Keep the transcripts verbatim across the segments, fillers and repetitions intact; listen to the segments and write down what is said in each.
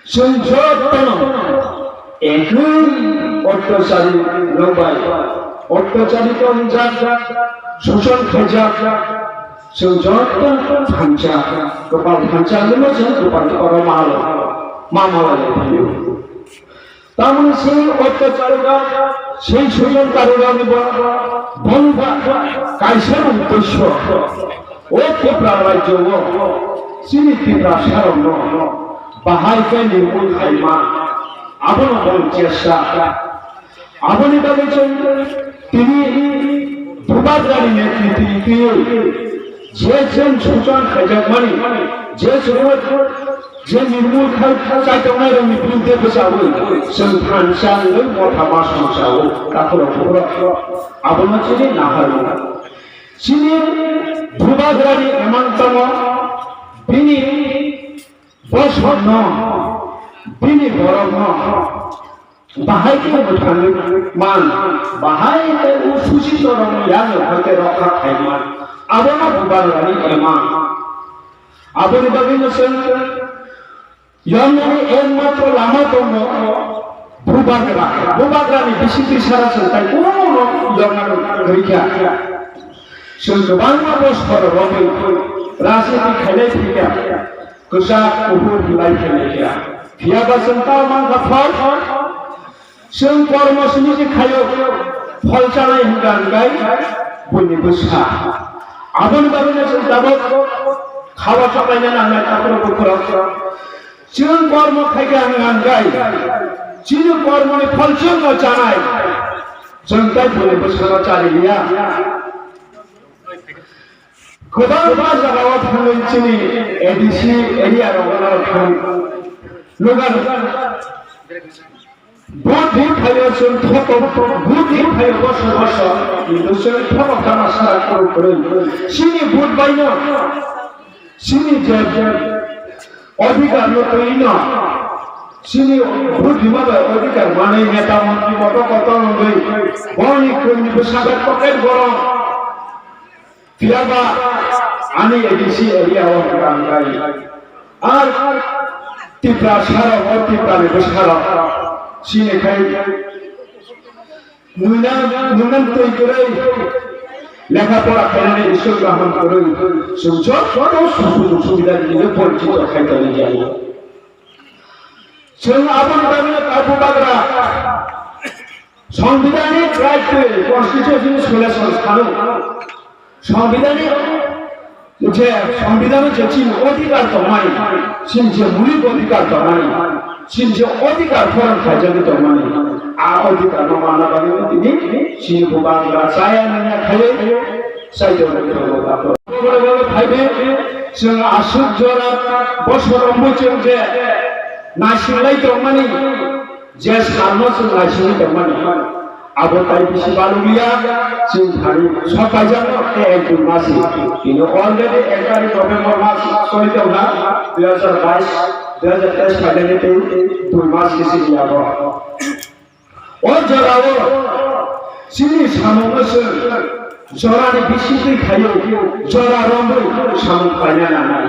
Chwng jotono ekwi ottachari rok bai ottacharito wngjak, suson khaijak, chwng joto thansa, kwpal thansa wngwi chwng kwpal kwpal ma ma malai phaiyo. Tamoni sei ottacharok, sei suson karirokni bo bongba kaisa uddesyo. O Tipra rajyo o chini Tiprasarokno bahai khe nirmul khaima, abono bong chesta. Aboni bagwi chwng tini Bubagrani netriti twiwi je chwng suchon khaijakmani, je chwng je nirmul khai chaitongnai rokni birudde bwchawi chwng thansa wngwi motha ma songchao, takhurok bukhurok abono chini naharmung. Chini Bubagrani emang tongo, bini bosongno, bini borokno bahai khe mwthangwi man, bahai khe o susitorokni yakno hai khe rokha khai man, abono Bubagrani emang. Aboni bagwino chwng yomnani ekmatro lama tongo Bubagra. Bubagrani bisingtwi sara chwng tai kuno yomnani kwrwi kha. Chwng kwbangma bosor romwi rajniti khailai phikha, kwchak kuphur hinlai khailai kha. Phiyaba chwng ta mankha phol, chwng kormo simi se khaio, phol chanai hwnka hwnkai buini bwsa. Aboni bagwino chwng tabuk khawa choklaina nangnai takhurok bukhurok. Chwng kormo khaikha hwnka hwnkai chini kormoni phol chwngno chanai. Chwng tai buini bwsano chari liya. Kwbangma jagao thangwi chini A D C area rogo thang lugan. Vote di phaio chwng thoto, vote di phaio bosor bosor, kintu chwng thoto tama sara kwrwi kwrwi. Chini vote baino, chini je je odhikar no twi no, chini vote rima bai odhikar manwi neta montri kotor kotor wngwi, boni kwrwini bwsakhe pocket gorong. Phiyaba ani A D C area o hwnka hwnkai. Ar Tiprasarok, o Tiprani bwsarok. Chini khai muina, muina twi kwrwi lekha pora khainani school kaham kwrwi. Chwng joto susujuk subida ni bonchito khai tongwi ya. Chwng aboni bagwino Bubagra Sangbidhanik right to constitutional solution salo. Sangbidhanik je Sangbidhano je chini odhikar tongmani, chini je mulik odhikar tongmani, chini je odhikar phoran khaijagwi tongmani, a odhikarno manna bagwi tini chini Bubagra chaya nangya khaiwi chai tongmani. Phaibe chwng aswk jora bosor romwi chwng je naisinglai tongmani. Je salno chwng naisingwi tongmani, abo tai bisi balukliya, chwng thani sok paijakno tei ek dui mas ni. Bini already ek tarik November mas soi tongkha, dui hajar bais, dui hajar teis phainani tei dui mas khe sini abo. O jorao chini samungno chwng jorani bisingtwi khaio, jora romwi samung khlaina nangnai.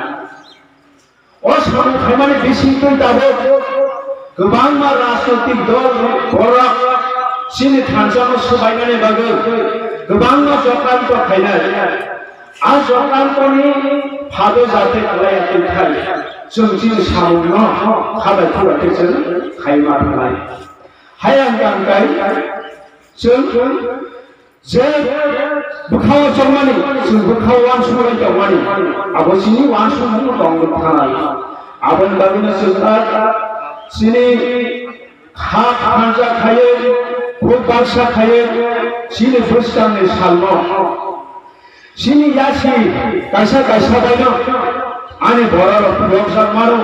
O samung khaimani bisingtwi tabuk kwbangma rajnoitik dol borok chini thansano swbainani bagwi kwbangma chokranto khainai. A chokrantoni phado jate kwlaiya tongthai, chwng chini samungno khabai khulai khe chwng khaima thangnai. Hai ang kang kai chwng je bwkhao chongmani, chwng bwkhao uansuk lai tongmani, abo chini uansukmung tong thanai. Aboni bagwino chwng ta chini kha thansa khaiwi, khuk baksa khaiwi, chini bwskangni salno chini yasi kaisa kaisa baino ani bororok phiyokjak mano,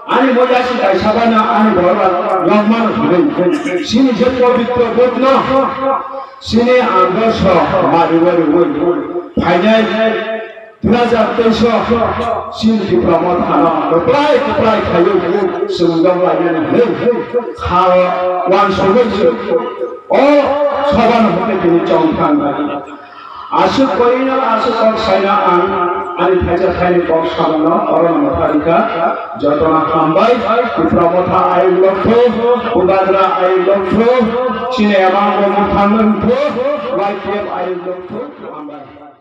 ani bo yasi kaisa baino ani bororok yok mano hinwi chini je pobitro budno chini andoso mariwi riwi phainai dui hajar teis o chini Tipra Mothano kwplai kwplai khaiwi chwng dok lainani hinwi kha uansugwi chwng o sobano hwnwi tini chong thang. Aswk koino aswk kok saina ang Ani thaisa thaini kok samano oro no thari kha. Jotono hambai. Tipra Motha ayuk lokthok, Bubagra ayuk lokthok, chini abang bo muthang wngthok, Y P F ayuk lokthok, hambai.